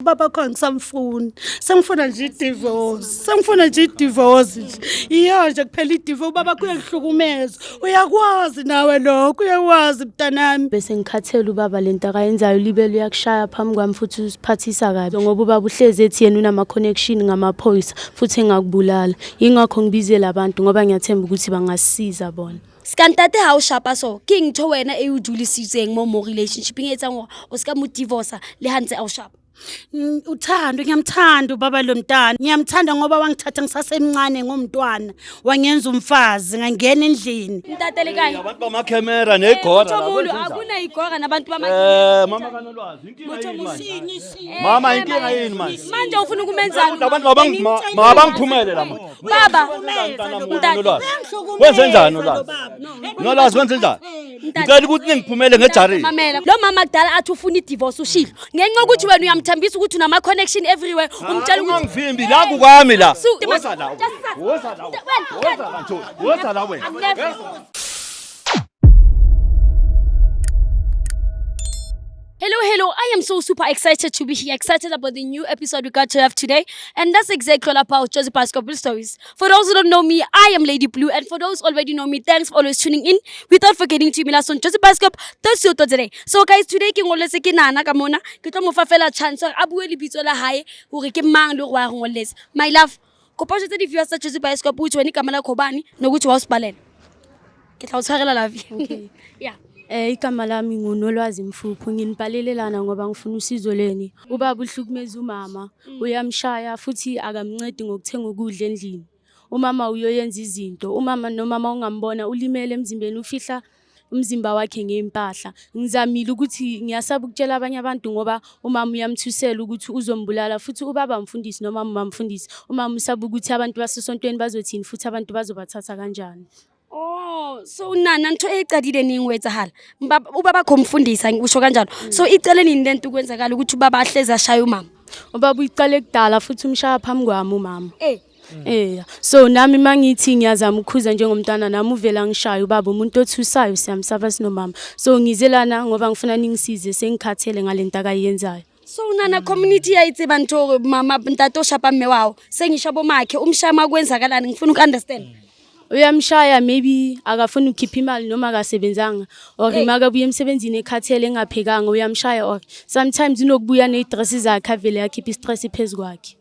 Ubaba kho angisamfuni, sengifuna nje i-divorce, sengifuna nje i-divorce nje. Iyo nje kuphela i-divorce, ubaba kho uyangihlukumeza. Uyakwazi nawe lokho, uyakwazi mntanami. Bese ngikhathele ubaba lento akayenzayo, libele uyakushaya phambi kwami futhi usiphathisa kabi ngoba ubaba uhlezi ethi yena unama-connection ngamaphoyisa futhi engakubulala. Yingakho ngibize labantu ngoba ngiyathemba ukuthi bangasisiza bona. Ska ntate ha o shapa so ke eng ntho wena e o dulisitseng mo mo relationshipeng e etsang gore o ska mo divorca le ha ntse a o shapa? Uthando, ngiyamthanda ubaba lo mntana, ngiyamthanda ngoba wangithatha ngisasemncane ngomntwana, wangenza umfazi, ngangena endlini. Ntate le kae? Abantu bamakhemera negora la, Mthomulu, kwenzenjani? akuna igora nabantu Mama kaNolwazi, inkinga yini manje? Eh, Mama, inkinga yini manje? Manje ufuna ukumenzani? Abantu mabangiphumele la manje. Baba, Nolwazi. Wenze njani Nolwazi? Nolwazi wenze njani? Ngicela ukuthi ningiphumele ngejarini. Mamela. Lo mama kudala athi ufuna i-divorce ushilo. Ngenxa yokuthi wena uyamthembisa ukuthi unama connection everywhere, umtshela ukuthi Ungangivimbi la kukwami la. Woza la. Woza la. Wena, Woza la Ntoni. Woza la wena. Never. Hello, hello. I am so super excited to be here, excited about the new episode we got to have today. And that's exactly all about Joseph Pascal Stories. For those who don't know me, I am Lady Blue. And for those already know me, thanks for always tuning in. Without forgetting to email us on Joseph Pascal today. So guys, today ke ngoletse ke nana ka mona. Ke tlo mo fa fela chance hore a bue lebitso la hae hore ke mang le hore wa re ngolletse. My love, kopa o jwetse di-viewers tsa Joseph Pascal ukuthi wena igama lakho ubani nokuthi wawusibhalela. Ke tla o tshwarela love. Okay. Yeah. Igama lami nguNolwazi Mfuphu, nginibhalele lana ngoba ngifuna usizo leni. Ubaba uhlukumeza umama, uyamshaya futhi akamncedi ngokuthenga ukudla endlini. Umama uyoyenza izinto, umama nomama ungambona ulimele emzimbeni, ufihla umzimba wakhe ngey'mpahla. Ngizamile ukuthi ngiyasaba ukutshela abanye abantu ngoba umama uyamthusela ukuthi uzombulala, futhi ubaba mfundisi noma umamfundisi. Umama usaba ukuthi abantu basesontweni bazothini futhi abantu bazobathatha kanjani. Oh, so nana ntho e qadile neng ho etsahala? Ubaba kho mfundisa usho kanjalo. So icele nini lento ukwenzakala ukuthi ubaba ahlezi ashaya umama? Ubaba uyiqale kudala futhi umshaya phambi kwami umama. Eh. So nami mangithi ngiyazama ukukhuza njengomntwana nami uvela ngishaya ubaba, umuntu othusayo, siyamsaba sinomama. So ngize lana ngoba ngifuna ningisize, sengikhathele ngalento akayenzayo. So nana community ya itseba ntho hore mama ntate o shapa mme wa hao. Sengisho bomakhe umshaya makwenzakalani ngifuna uku-understand. Uyamshaya maybe akafuni ukukhipha imali noma akasebenzanga or Hey. makabuya emsebenzini ekhathele engaphekanga uyamshaya, or sometimes unokubuya ney'stress zakhe avele akhiphe i-stress phezu kwakhe.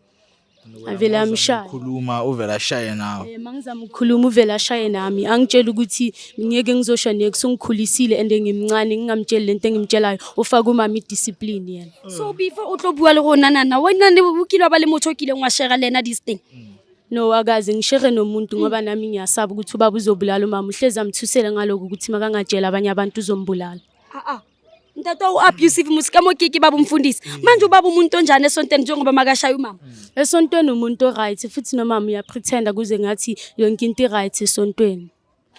Avele amshaya. Khuluma uvela ashaye nawe. Mangizama ukukhuluma uvele ashaye nami, angitshela ukuthi ngeke ngizosho next, ungikhulisile and ngimncane, ngingamtsheli lento engimtshelayo, ufaka umama i-discipline yena. So before o tlo bua le rona nana, wena ne o kile wa ba le motho o kileng wa share le ena this thing? No, akaze ngishere nomuntu ngoba nami ngiyasaba ukuthi ubaba uzobulala umama, uhlezi amthusele ngalokho ukuthi makangatshela abanye abantu uzombulala. Ah ah. Ntate o abusive musika mo ke ke baba umfundisi. Manje ubaba umuntu onjani esontweni njengoba makashaya umama? Esontweni umuntu o-right futhi nomama uyapretenda kuze ngathi yonke into i-right esontweni.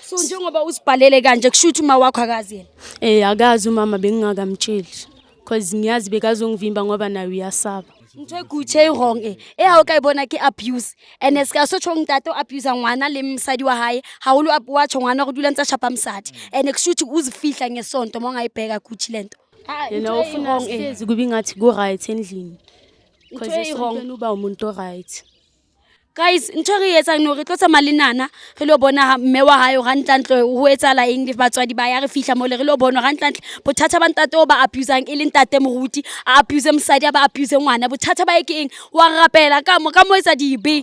So njengoba usibhalele kanje kusho ukuthi uma wakho akazi yena. Akazi umama, bengingakamtsheli cause ngiyazi bekazongivimba ngoba naye uyasaba. Ntho e Gucci e wrong e. E ha o ka e bona ke abuse. And se ka so tjho ntate o abuse ngwana le mosadi wa hae, haholo wa tjho ngwana go dula ntse a shapa mosadi. And kusho ukuthi uzifihla ngesonto uma ungayibheka Gucci lento. Ah, Yena ntho e ufuna wrong e. sihlezi kube ngathi ku-right endlini. Ntho Cause e wrong. esontweni uba umuntu o-right. Guys, ntho e re e etsang no re tlo tsamaya le nana re lo bona mme wa hae hore hantlentle ho etsahala eng le batswadi ba ya re fihla mole re lo bona hore hantlentle bothata ba ntate o ba abusang e le ntate moruti a abuse mosadi a ba abuse ngwana, bothata ba e ke eng, wa rapela ka mo ka mo etsa dibe.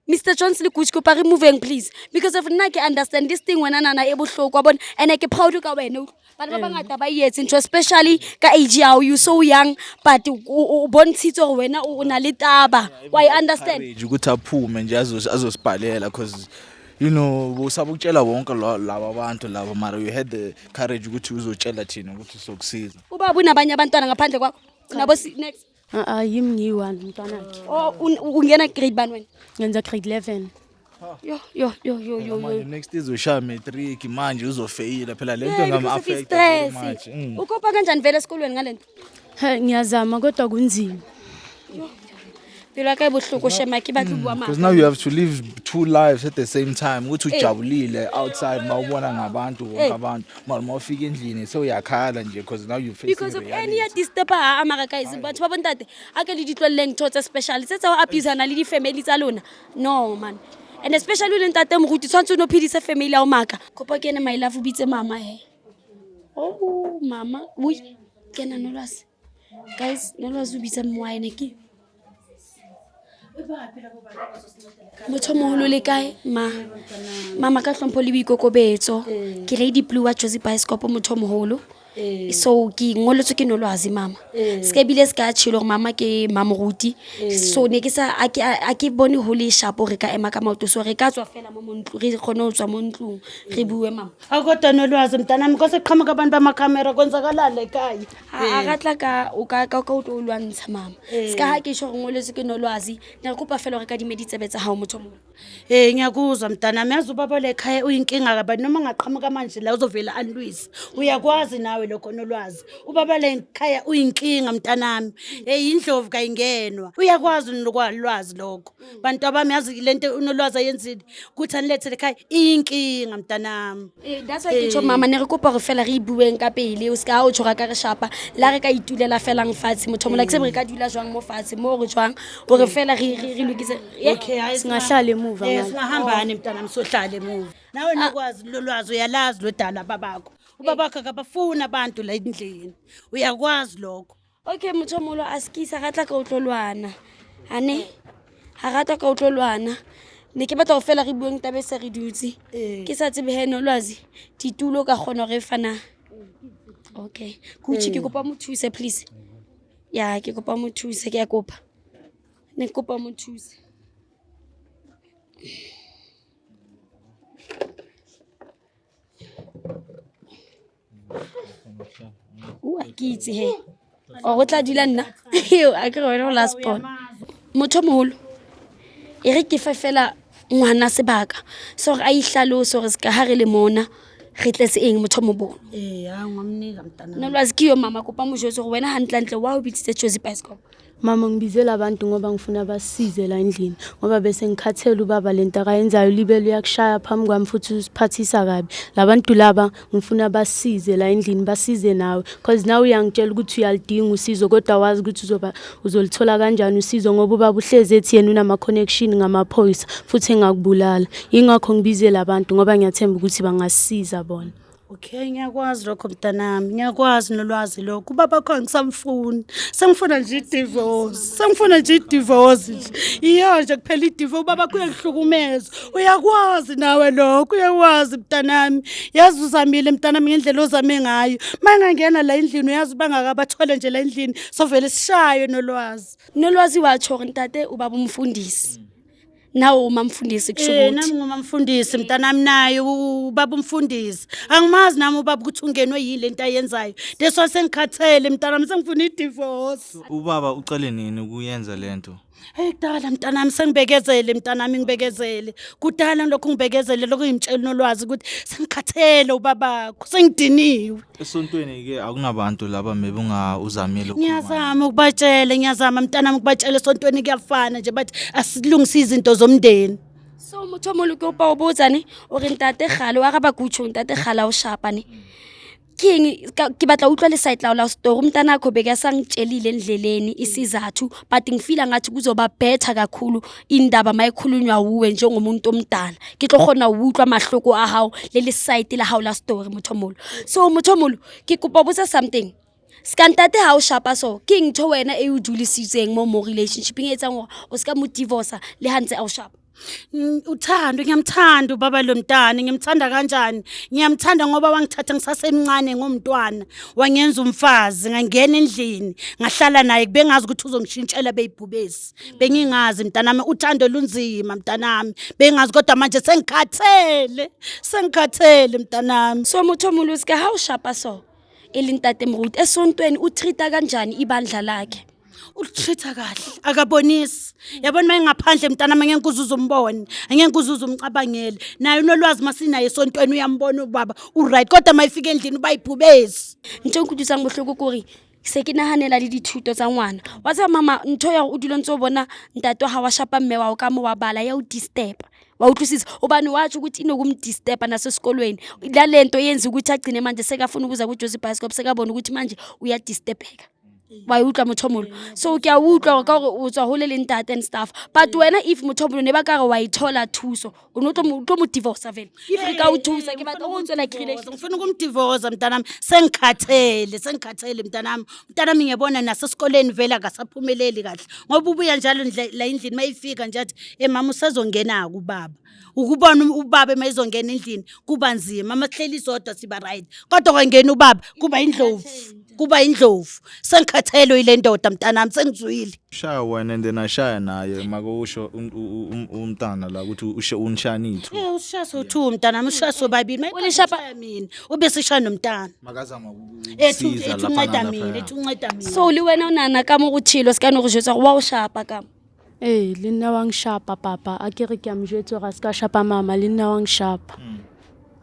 Mr Jones le Gucci, kopa re moveng please, because of nna ke understand this thing wena nana e bohloko wa bona, and ke proud ka wena. Bana ba bangata ba e etse ntho, especially ka age ya hao, you so young but o bontshitse hore wena o na le taba, wa e understand. Courage ukuthi aphume nje azosibhalela cause you know usaba ukutshela wonke laba bantu laba, mara you had the courage ukuthi uzotshela thina ukuthi sokusiza. Ubaba unabanye abantwana ngaphandle kwakho? Unabo next? Ah, yimi ngiyi-one mntwanakhe. Oh, ungena grade bani wena? Ngenza grade 11. Yo yo yo yo yo Manje yo. next izoshaya matric manje uzofeyila phela lento Yeah, because of ngama-affect very i-stress. much. Ukopa kanjani vele esikolweni ngalento? He, ngiyazama kodwa kunzima. Pelo ya ka e bohloko shema ke batle ho bua Because maka. now you have to live two lives at the same time. Ukuthi ujabulile outside mawubona ngabantu wonke abantu. Mara mawufika endlini sewuyakhala nje because now you facing Because of reality. any ya disturb ha a mara guys batho ba bontate a ke le di tlohelleng ntho tse special tse tsa ho abusana le di-family tsa lona. No man. And especially o le ntate moruti tshwanetse o no phedise family ya ho maka. Kopa ke ene my love o bitse mama he. Oh mama, ui kena Nolwazi. Guys, Nolwazi o bitsa mme wa ene ke. Motho o moholo le kae ma? Mama ka hlompho le boikokobetso. Ke Lady Blue wa Jozi Bioscope motho o moholo. So ke ngoletswe ke Nolwazi mama. Se ebile se ka tjhelo hore mama ke mamoruti. So ne ke sa a ke a ke bone ho le sharp re ka ema ka maoto so re ka tswa fela mo mo ntlo re kgone ho tswa mo ntlong re bue mama. Akodwa Nolwazi mntanami kose qhamuka abantu bamakhamera kwenzakalala ekhaya. Ha a ra tla ka o ka ka o tlo lwantsha mama. Se ka ha ke tjho hore ngoletswe ke Nolwazi ne re kopa fela hore ka dime ditsebe tsa hao motho o moholo. Eh ngiyakuzwa mntanami yazi ubaba le ekhaya uyinkinga kabi noma ngaqhamuka manje la uzovela anilwise. Uyakwazi nawe lokho Nolwazi. Ubaba le ekhaya uyinkinga mntanami. Eh indlovu kayingenwa. Uyakwazi nolwazi lokho. Bantu abami yazi lento uNolwazi ayenzile ukuthi anilethe ekhaya iyinkinga mntanami. That's why ke tjho mama ne re kopa hore fela re e bueng ka pele o ska o tjho ka re shapa la re ka itulela felang fatshe motho o moholo, ke tsebe re ka dula jwang mo fatshe mo re jwang hore fela re re re lokise. Okay, hayi Singahlala emuva Eh ngale. singahambani mntanami sohlala emuva. Nawe nokwazi lolwazi uyalazi lodala babakho. Ubabakho akabafuni abantu la endlini. Uyakwazi lokho. Okay motho o moholo a skisa ra tla ka o tlo lwana. Ane ha ra tla ka o tlo lwana. Ne ke batla ho fela re bueng taba e se re dutse. Ke sa tsebe he Nolwazi ditulo ka kgona hore fana. Okay. Kuchi ke kopa mo thuse please. Ya ke kopa mo thuse ke a kopa. Ne ke kopa mo thuse. O a ke itse he. O tla dula nna. A ke re wena o last born. Motho o moholo e re ke fe fela ngwana sebaka so hore a ihlalose hore ska ha re le mona re tletse eng motho o mo bone. Eh ha ngamnika mntanami. Nolwazi ke yo mama kopa mo jwetse hore wena hantlentle wa o bitsitse Jozi Bioscope. Mama ngibizela abantu ngoba ngifuna basisize la endlini ngoba bese ngikhathele ubaba lento akayenzayo libele uyakushaya phambi kwami futhi usiphathisa kabi. Labantu laba ngifuna basisize la endlini basize nawe cause nawe uyangitshela ukuthi uyalidinga usizo kodwa awazi ukuthi uzoba uzolithola kanjani usizo ngoba ubaba uhlezi ethi yena unama-connection ngamaphoyisa futhi engakubulala. Yingakho ngibizela abantu ngoba ngiyathemba ukuthi bangasisiza bona. Okay ngiyakwazi lokho mntanami ngiyakwazi nolwazi lokho ubaba kho angisamfuni sengifuna nje i-divorce sengifuna nje i-divorce nje iyo nje kuphela i-divorce ubaba kho uyangihlukumeza uyakwazi nawe lokho uyakwazi mntanami yazi uzamile mntanami ngendlela ozame ngayo uma ngangena la endlini uyazi bangakabathole nje la endlini sovele sishaye nolwazi. Nolwazi wa tjho hore ntate o baba umfundisi. Nawe umamfundisi kusho Eh ukuthi. nami ngumamfundisi mntanami naye ubaba umfundisi angimazi nami ubaba ukuthi ungenwe yini lento ayenzayo that's why sengikhathele mntanami sengifuna i-divorce. Ubaba uqale nini ukuyenza lento? Hey kudala mntanami sengibekezele mntanami ngibekezele kudala lokhu ngibekezele lokhu ngimtshela nolwazi ukuthi sengikhathele ubabakho sengidiniwe. Esontweni ke akunabantu laba maybe unga uzamile ukukhuluma nabo? Ngiyazama ukubatshela ngiyazama mntanami ukubatshela esontweni kuyafana nje bathi asilungise izinto zomndeni. So motho o moholo ke opa o botsa ne o re ntate kgale wa raba kutjho ntate kgale a o shapa ne. Ke eng ke batla ho utlwa le side la la story umntanakho bekasangitshelile endleleni isizathu but ngifila ngathi kuzoba better kakhulu indaba mayikhulunywa wuwe njengomuntu omdala ke tlo kgona ho utlwa mahloko a hao le le side la hao la story motho o moholo. So motho o moholo ke kopa ho botsa something. Ska ntate ha o shapa so ke eng ntho wena e o dulisitseng mo mo relationship-eng e etsang hore o ska mo divorce le ha ntse a o shapa? Uthando ngiyamthanda ubaba lo mntana ngimthanda kanjani ngiyamthanda ngoba wangithatha ngisasemncane ngomntwana wangenza umfazi ngangena endlini ngahlala naye bengazi ukuthi uzongishintshela beyibhubesi bengingazi mntanami uthando lunzima mntanami bengazi kodwa manje sengikhathele sengikhathele mntanami. So motho o moholo ska ha o shapa so e le ntate moruti esontweni o treat-a kanjani ibandla lakhe? Ulitreat-a kahle akabonisi yabona uma engaphandle mntanami angeke uze uzumbone angeke uze uzumcabangele naye unolwazi masinaye esontweni uyambona ubaba u-right kodwa uma efika endlini uba yibhubesi. Ntho e nkutlwisang bohloko ke hore Se ke nahanela le dithuto tsa ngwana. Wa tseba mama, ntho ya hore o dule o ntse o bona ntate wa hao wa shapa mme wa hao ka mo wa bala ya o disturb-a. Wa utlwisisa? Ubani watsho ukuthi inokumdisturb-a nasesikolweni. Lale nto yenza ukuthi agcine manje sekafuna ukuza kuJozi Bioscope, sekabona ukuthi manje uyadisturbeka. Wa e utlwa motho o moholo? So ke a utlwa hore ka hore o tswa hole le ntate and stuff. But wena if motho o moholo ne ba ka re wa e thola thuso, o no tlo mo divorce vele. If re ka o thusa, ke batla go tswela ke relation. Ngifuna ukumdivosa mntanami, sengikhathele, sengikhathele mntanami. Mntanami ngiyabona nasesikoleni vele akasaphumeleli kahle ngoba ubuya njalo la endlini, mayifika nje athi, "Eh mama, usezongena-ke ubaba." Ukubona ubaba mayizongena endlini kuba nzima. Uma sihleli sodwa siba right, kodwa kwangena ubaba kuba indlovu, kuba indlovu. Sengikhathelwe yile ndoda mntanami, sengizwile. Shaya wena and then ashaya naye makusho umntana la ukuthi ushe unishanithu. Eh, usishaso two mntanami, usishaso babili. Ulishapa- Mayishaya mina, ube sishaya nomntana. Makazama Ethi ukusiza ethi lapha unceda nalapha. mina, ethi unceda mina. So le wena o nahana ka mo go tshilo se ka no go jwetsa gore wa o shapa ka mo. Ee, le nna wa nshapa papa. A ke re ke a mo jwetsa hore a ska shapa mama, le nna wa nshapa.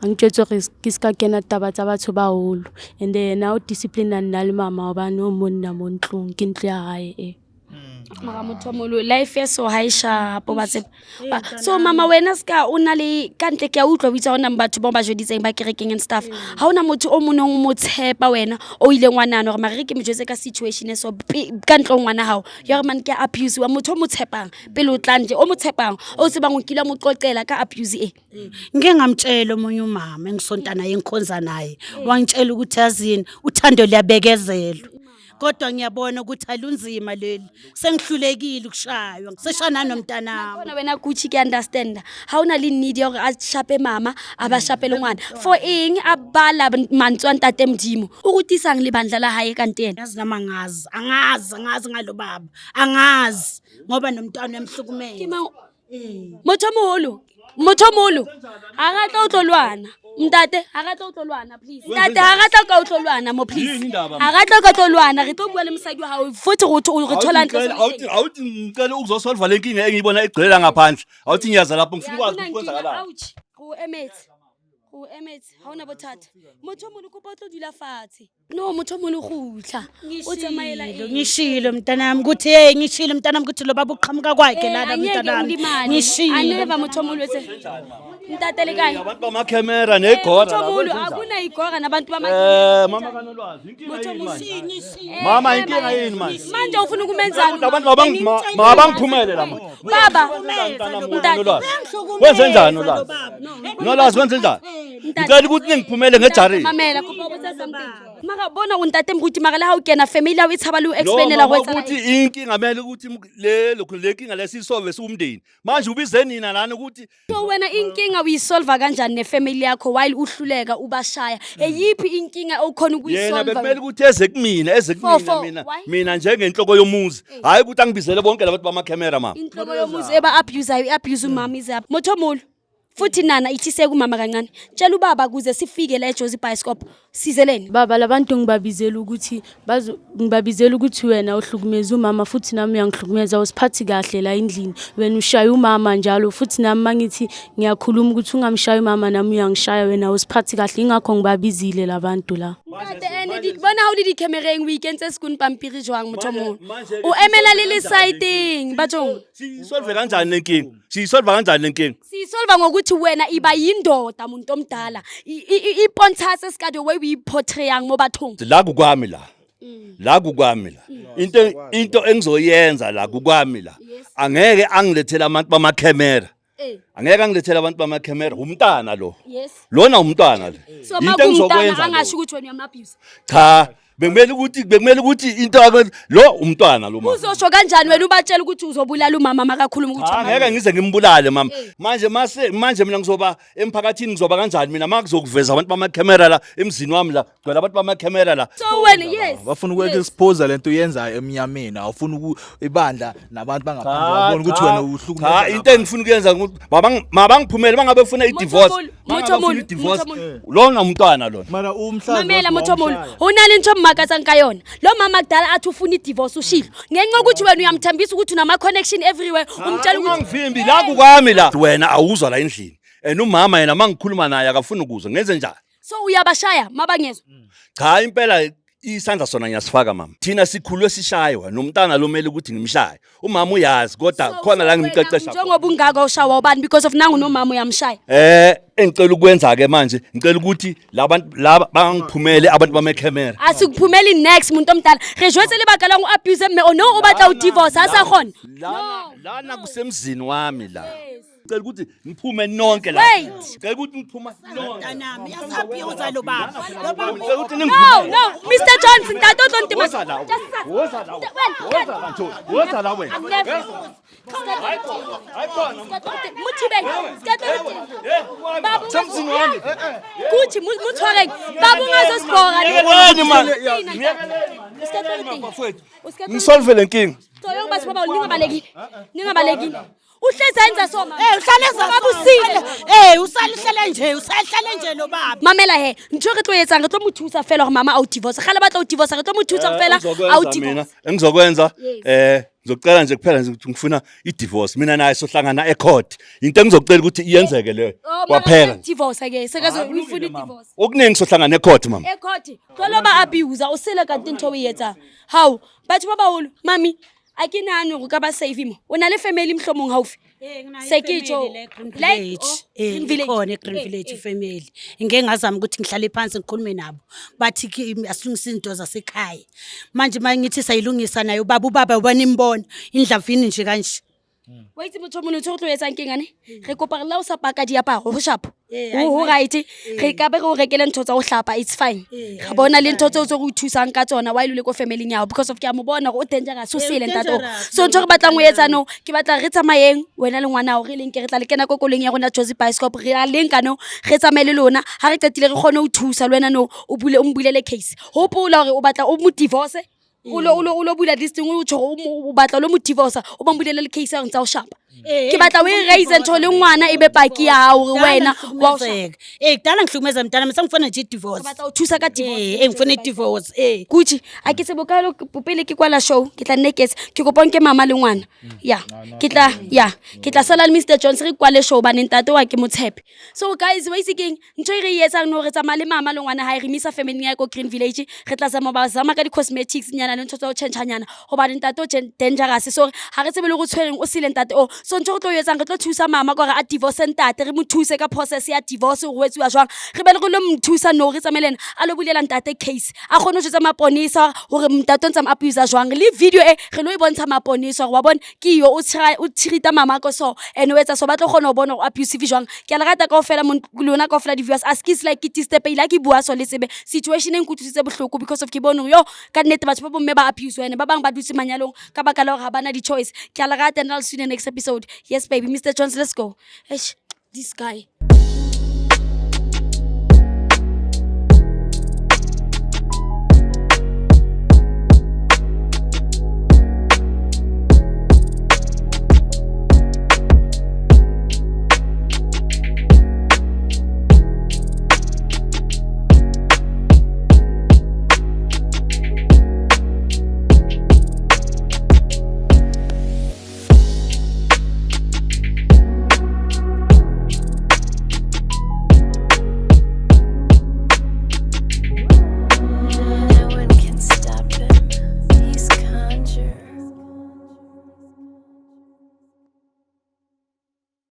A ntjwetse hore ke ska kena taba tsa batho ba baholo. And yena o discipline nna le mama hobane o monna mo ntlong, ke ntlo ya hae e. Mara motho o moholo, life e so ha e shapo ba tseba. So mama wena ska o na le ka ntle, ke a utlwa o itse ha hona batho bao ba jweditseng ba kerekeng and stuff. Ha hona motho o monong o mo tshepa wena o ileng wa nahana hore mara re ke mo jwetse ka situation e so ka ntle ho ngwana hao ya hore man ke abuse wa motho o mo tshepang pele o tla nje, o mo tshepang o tsebang o kile wa mo qoqela ka abuse e. Ngike ngamtshela omunye umama engisonta naye, engikhonza naye, wangitshela ukuthi yazini, uthando liyabekezelwa, kodwa ngiyabona ukuthi alunzima leli, sengihlulekile ukushaywa, ngiseshana nomntanami. Bona wena Gucci, ke understand ha o na le need ya hore a shape mama, a ba shape le ngwana for eng, a bala mantswe a ntate Modimo o rutisang le bandla la hae ka nte ena. Yazi nami angazi, angazi, angazi ngalo baba, angazi ngoba nomntwana uyamhlukumeza. Ke mang? Motho o moholo, motho o moholo ha ra tla o tlo lwana ntate, ha ra tla o tlo lwana, please ntate, ha ra tla ka o tlo lwana mo, please. Yini indaba, Ha ra tla ka tlo lwana, re tlo bua le mosadi wa hao futhi re thola ntle. Awuthi ngicela ukuzosolva le nkinga engiyibona egcwele ngaphandle. Awuthi ngiyaza lapho, ngifuna ukwazi ukuthi kwenzakalani. Ouch, go emetse, go emetse, ha ona bothata. Motho o moholo, kopa o tlo dula fatshe. No, motho o moholo, kgutla o tsamaela eng? Ngishilo mntanami ukuthi hey, ngishilo mntanami ukuthi lo baba uqhamuka kwakhe Eh, lana angeke mntanami. ulimale. Ngishilo. Aneva motho o moholo etse ntate le kae? Abantu bamakhemera negora Motho la, o moholo, kwenzenjani? akuna igora nabantu Eh, mama kaNolwazi, inkinga Motho yini moholo. manje? Mama, inkinga yini manje? Manje ufuna ukumenzani? Abantu mabangiphumele la manje. Baba. Nolwazi. Wenze njani Nolwazi? Nolwazi, wenze njani? Ngicela ukuthi ningiphumele ngejareni. Mamela, kopa ho botsa something. Mara bona o ntate moruti, mara le ha o kena family ya hao e tshaba le ho No, explainela mama, ho etsahala ukuthi eng. inkinga kumele ukuthi le lokhu le nkinga lesisolve siwumndeni. Manje ubize nina lana ukuthi So wena inkinga uyisolva kanjani nefamily yakho while uhluleka ubashaya? Eyiphi inkinga okhona yena ukuyisolva? bekumele ukuthi eze kumina, eze For- kumina for- mina why? mina njengenhloko yomuzi, hayi ukuthi angibizele bonke labantu bamakhemera mama. Inhloko yomuzi eba abuseayo, i-abuse umama izapha. Motho omolo futhi nana ithiseke umama kancane, tshela ubaba kuze sifike la eJozi Bioscope sizeleni. Baba, labantu ngibabizela ukuthi bazo ngibabizela ukuthi wena uhlukumeza umama futhi nami uyangihlukumeza, awusiphathi kahle la endlini. Wena ushaya umama njalo futhi nami mangithi ngiyakhuluma ukuthi ungamshayi umama, nami uyangishaya, wena awusiphathi kahle, ingakho ngibabizile labantu la. Ntate, ene bona ha o le di-camereng o ikentse sekone pampiri jwang motho o moholo? Manje- O emela le le saeteng bathong. Siyisolve kanjani le nkinga? Siyisolve kanjani le nkinga? Siyisolva ngokuthi wena iba yindoda muntu omdala, ipontshatse seka the way o iportrayang mo bathong. La kukwami la, la kukwami la, into engizoyenza la kukwami la, angeke angilethele abantu bamakhemera. Angeke angilethele abantu bamakhemera, umntana lo. Lona umntwana lo. So Into makumntana engizokwenza angasho lo. ukuthi wena uyam-abuse. Cha, bekumele ukuthi into lo umntwana lo mama. Uzosho kanjani wena ubatshela ukuthi uzobulala umama makakhuluma ukuthi Cha, umama- ngeke ngize ngimbulale mama. Manje mase manje mina ngizoba emphakathini, ngizoba kanjani mina makuzokuveza abantu bamakhemera la emzini wami, la gcwele abantu bamakhemera la? So wena, yes. Bafuna uku-expose lento uyenzayo emnyameni, awufuni ibandla nabantu bangaphandle babone ukuthi wena uhlukumeza. Cha, into engifuna ukuyenza ukuthi mabangiphumele mangabe befuna i-divorce. Motho Mangabe befuna Molo, i-divorce. Motho Molo. Lona umntwana lona. Mara umhlazi Mamela motho omolo, ho na le ntho e mmakatsang ka yona lo mama kudala athi ufuna i-divorce, ushilo ngenxa yokuthi wena uyamthembisa ukuthi unama-connection everywhere, umtshela ukuthi Ungangivimbi, la kukwami la. Wena awuzwa la endlini. And umama yena mangikhuluma naye akafuni ukuzwa. Ngenze njani? So uyabashaya mabangezwa? Cha, impela. Isandla sona ngiyasifaka, mama. Thina sikhulwe sishaywa, nomntana lo mele ukuthi ngimshaye. Umama uyazi, kodwa khona la ngimqeqesha khona. Njengoba ungaka ushawa ubani? Because of nangu nomama uyamshaya. Engicela ukwenza ke manje, ngicela ukuthi labantu laba bangiphumele, abantu bame-camera. Asikuphumeli next, muntu omdala. Re jwetse lebaka la go abuse mme o no o batla o divorce a sa kgona. Lana kusemzini wami la. Ngicela ukuthi niphume nonke la. Wait. Ngicela ukuthi niphuma nonke. Mntanami, uyasi-abuse lo baba. Lo baba. Ngicela ukuthi No, ningiphumele. no, Mr Johnson, ntate o tlo ntima. Woza la. Woza la. Woza la nje. Woza la wena. Hayi khona. Mo thibeng. Ska tlo. Baba. Semzini wami. Kuthi mo tshwareng. Baba, ungazosibhora. Yekeleni, man. Ngisolve le nkinga. Toyo, batho ba ba ningabaleki. Ningabaleki. Uhlezi enza so, mama. Uhlale za. Baba usile. Usale uhlale nje, usahlale nje lo baba. Mamela he, ntho e re tlo etsang, re tlo mo thusa fela gore mama a o divorce. Gale batla o divorce, re tlo mo thusa fela a o Engizokwenza mina, divorce. engizokwenza, ngizocela nje kuphela nje ukuthi ngifuna i-divorce. Mina naye sohlangana e-court. Into engizocela ukuthi iyenzeke leyo. Oh, Kwaphela. Divorce ke, sekazo uyifuna i-divorce. Okuningi sohlangana e-court, mama. E-court tlo ba abuse o sele ka ntho o e etsang. Hao, batho ba baholo, mami, a ke nahane hore o ka ba safe mo. O na le family mohlomong haufi? Se ke tjho. Green Like, Village. oh, Green Village. Ikhona e-Green Village ifamily. Ngike ngazama ukuthi ngihlale phansi ngikhulume nabo. Bathi asilungise izinto zasekhaya. Manje mangithi sayilungisa naye ubaba, ubaba ubanimbona indlavini nje kanje. Wa itse motho o mongwe, ntho e re tlo etsang keng ane? Re kopa re la o sa paka diaparo go shapo. Hayi, Ho right, re ka be re o rekele ntho tsa go hlapa, it's fine. Re bona le ntho tseo tse re o thusang ka tsona while o le ko familing ya hao, because of ke a mo bona gore o dangerous, o sele ntate o. Dangerous. So ntho e re batlang o etsa no, ke batla re tsamayeng wena le ngwana hao, re leng ke re tla le kena ko koloing ya rona Jozi Bioscope, re a leng ka no, re tsamaye le lona. Ha re qetile, re kgone ho thusa le wena no, o bule, o mbulele case. Hopola hore o batla o mo divorce, o lo bula this thing, o tjho hore o batla o lo mo divorce, o ba mbulele le case ya hore ntsa o shapa. Ke batla o e raise ntho le ngwana e be paki ya hao hore wena wa o shapa. Kudala ngihlukumeza mntana, sengifuna nje i-divorce. Batla o thusa ka divorce. Ngifuna i-divorce. Kuchi a ke tsebo ka pele ke kwala show, ke tla nne ke etse ke kopa nke mama le ngwana ya ke tla ya ke tla sala le Mr Jones, re kwale show bane ntate wa ke motshepe. So guys, wa itse keng ntho e re e etsang no? Re tsamaya le mama le ngwana hae, re misa family ya ko Green Village. Re tla zama ba zama ka di-cosmetics nyana le ntho tsa ho tjhentjhanyana hobane ntate o dangerous, so ha re tsebe le go tshwereng, o sele ntate o. So ntho re tlo e etsang, re tlo thusa mama ka hore a divorce ntate, re mo thuse ka process ya divorce hore ho etsuwa jwang. Re be le re lo mo thusa no, re tsamaye le ena a lo bulela ntate case, a kgone ho jwetsa maponesa hore ntate o ntse a mo abuse jwang. Le video e re lo e bontsha maponesa hore wa bona ke yo o o treat-a mama ko so and o etsa so, ba tlo kgona ho bona hore abusive jwang. Ke a le rata kaofela, lona kaofela di-viewers. A skis like ke disturb-ile ha ke bua so, le tsebe situation e nkutlwisitse bohloko because of ke bone hore yo ka nnete batho ba bomme ba abuse ene ba bang ba dutse manyalong ka baka la hore ha bana di-choice. Ke a le rata and I'll see you in the next episode. Yes baby, Mr Jones, let's go. Eish, this guy.